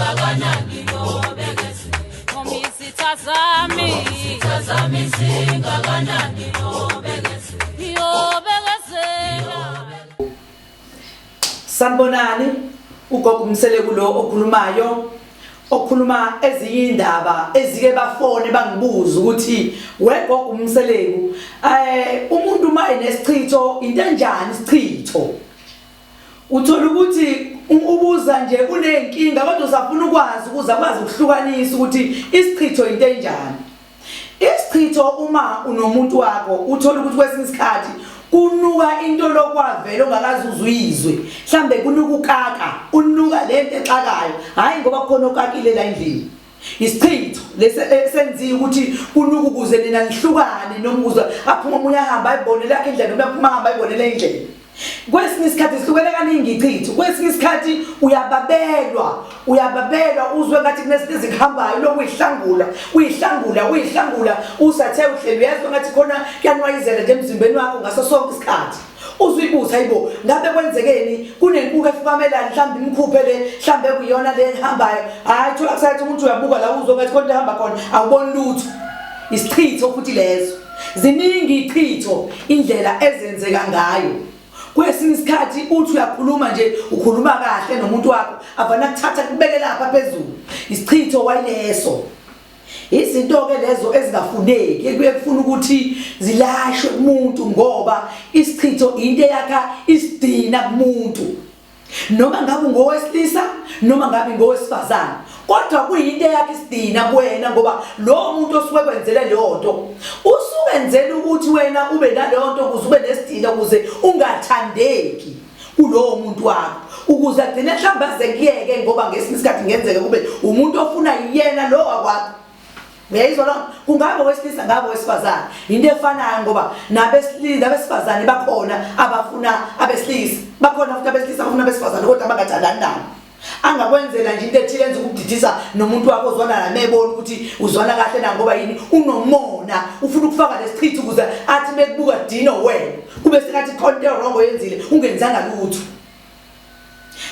Singakanani nobekezela. Noma izitha zami. Izitha zami singakanani nobekezela. Ngiyobekezela. Sanibonani, ugogo uMseleku lo okhulumayo okhuluma ezinye indaba ezike bafone bangibuza ukuthi wegogo uMseleku eh umuntu uma enesichitho into enjani isichitho Uthola ukuthi ubuza nje unenkinga kodwa usafuna ukwazi ukuze akwazi ukuhlukanisa ukuthi isichitho into enjani. Isichitho uma unomuntu wakho uthola ukuthi kwesinye isikhathi kunuka into lokwavela ongakaze uzuyizwe mhlambe kunuka ukaka unuka lento exakayo hayi ngoba kukhona okakile la endlini isichitho lesi esenziwe ukuthi kunuka ukuze nina nihlukane noma ukuze aphume omunye ahambe ayibone lakhe indlela noma aphuma ahambe ayibonele indlela Kwesinye isikhathi sihlukene kaningi ichitho. Kwesinye isikhathi uyababelwa, uyababelwa uzwe ngathi kunezinto ezikuhambayo lokhu uyihlangula, uyihlangula, uyihlangula usathe uhleli uyezwa ngathi khona kuyanwayizela nje emzimbeni wakho ngaso sonke isikhathi. Uzuyibuza hayibo ngabe kwenzekeni kunenkuku efukamelani mhlawumbe imkhuphe le mhlawumbe kuyona le ehambayo hayi thola kusathi umuntu uyabuka la uzwe ngathi khona into ehamba khona awuboni lutho isichitho futhi lezo Ziningi ichitho indlela ezenzeka ngayo. Kwesinye isikhathi uthi uyakhuluma nje ukhuluma kahle nomuntu wakho avana kuthatha kubeke lapha phezulu. Isichitho wayileso. Izinto ke lezo ezingafuneki ekuye kufuna ukuthi zilashwe kumuntu ngoba isichitho into eyakha isidina kumuntu. Noma ngabe ungowesilisa noma ngabe ngowesifazane kodwa kuyinto eyakhe isidina kuwena ngoba lowo muntu osuke kwenzele leyo nto usukenzela ukuthi wena ube naleyo nto ukuze ube nesidina ukuze ungathandeki kulowo muntu wakho ukuze agcine mhlawumbe aze kuyeke ngoba ngesinye isikhathi ngenzeka kube umuntu ofuna yena lo wakwakho. Uyayizwa loo nto? Kungabe owesilisa ngabe owesifazane. Into efanayo ngoba nabesilisa nabesifazane bakhona abafuna abesilisa. Bakhona futhi abesilisa abafuna abesifazane kodwa abangathandani nabo. Angakwenzela nje into ethile enza ukudidisa nomuntu wakho ozwana naye mebona ukuthi uzwana kahle na ngoba yini unomona ufuna ukufaka lesichitho ukuze athi mekubuka dino wena kube sengathi khona into wrong oyenzile ungenzanga lutho.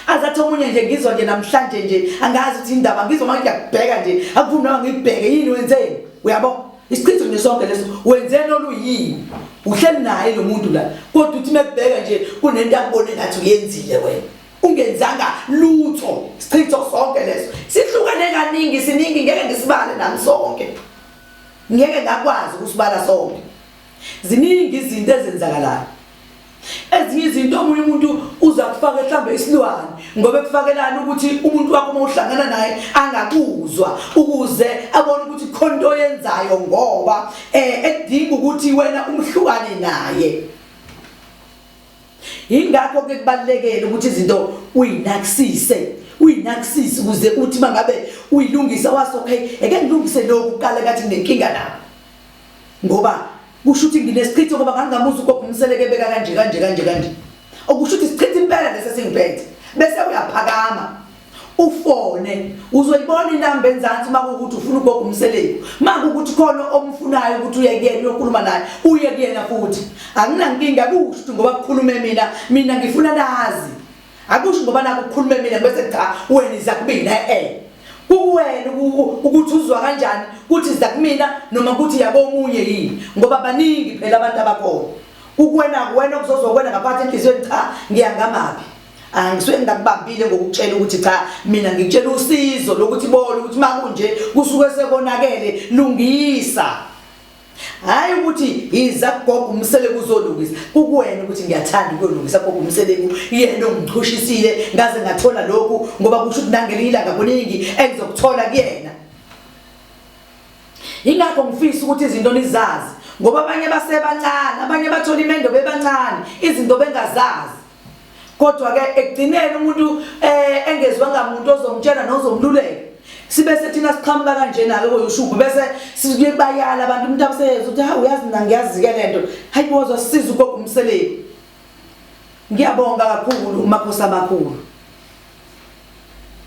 Azathi omunye nje ngizwa nje namhlanje nje angazi ukuthi indaba ngizwa manje ngiyakubheka nje akuvumi noma ngibheke yini wenzeni uyabo isichitho nje sonke leso wenzeni oluyini uhleli naye lo muntu la kodwa uthi mekubheka nje kunento akubone ngathi uyenzile wena ungenzanga lutho isichitho sonke leso sihlukane kaningi siningi ngeke ngisibale nami sonke ngeke ngakwazi ukusibala sonke ziningi izinto ezenzakalayo Ezinye izinto omunye umuntu uza kufaka mhlambe isilwane ngoba ekufakelana ukuthi umuntu wakho uma uhlangana naye angakuzwa ukuze abone ukuthi khona into oyenzayo ngoba eh edinga ukuthi wena umhlukane naye. Yingakho ke kubalulekile ukuthi izinto uyinakisise uyinakisise ukuze uthi mangabe uyilungisa wazi okay eke ngilungise lokhu kuqala kathi nginenkinga nabo ngoba Kusho ukuthi nginesichitho ngoba ngangingamuza ugogo uMseleke ebeka kanje kanje kanje kanje. Okusho ukuthi isichitho impela lesi esingiphethe. Bese uyaphakama ufone uzoyibona inamba enzansi uma kuwukuthi ufuna ugogo uMseleku uma kuwukuthi khona omfunayo ukuthi uye kuyena uyokhuluma naye uye kuyena futhi anginankinga kusho ukuthi ngoba kukhulume mina mina ngifuna nazi Akusho ngoba nakho kukhulume mina bese cha wena iza kumina eh. Kukuwena ukuthi uzwa kanjani ukuthi iza kumina noma ukuthi yakomunye yini ngoba baningi phela abantu abakhona. Kukuwena kuwena okuzozwa kuwena ngaphakathi enhliziyweni cha ngiyangamaphi. Angisuke ngingakubambile ngokukutshela ukuthi cha mina ngikutshela usizo lokuthi bona ukuthi makunje kusuke sekonakele lungisa. Hayi ukuthi yiza kugogo uMseleku uzolungisa. Kukuwena ukuthi ngiyathanda ukuyolungisa gogo uMseleku yena ongichushisile ngaze ngathola lokhu ngoba kusho ukuthi nangelinye ilanga kuningi engizokuthola kuyena. Ingakho ngifisa ukuthi izinto nizazi ngoba abanye basebancane abanye bathola imendo bebancane izinto bengazazi. Kodwa ke ekugcineni umuntu eh engezwanga muntu ozomtshela nozomluleka sibe sethina siqhamuka kanjena ke koyushubhu bese sibayala abantu umuntu abuseyeza ukuthi hawu uyazi mina ngiyazike lento hayi bozwa sisiza ugogo uMseleku ngiyabonga kakhulu umakhosi amakhulu.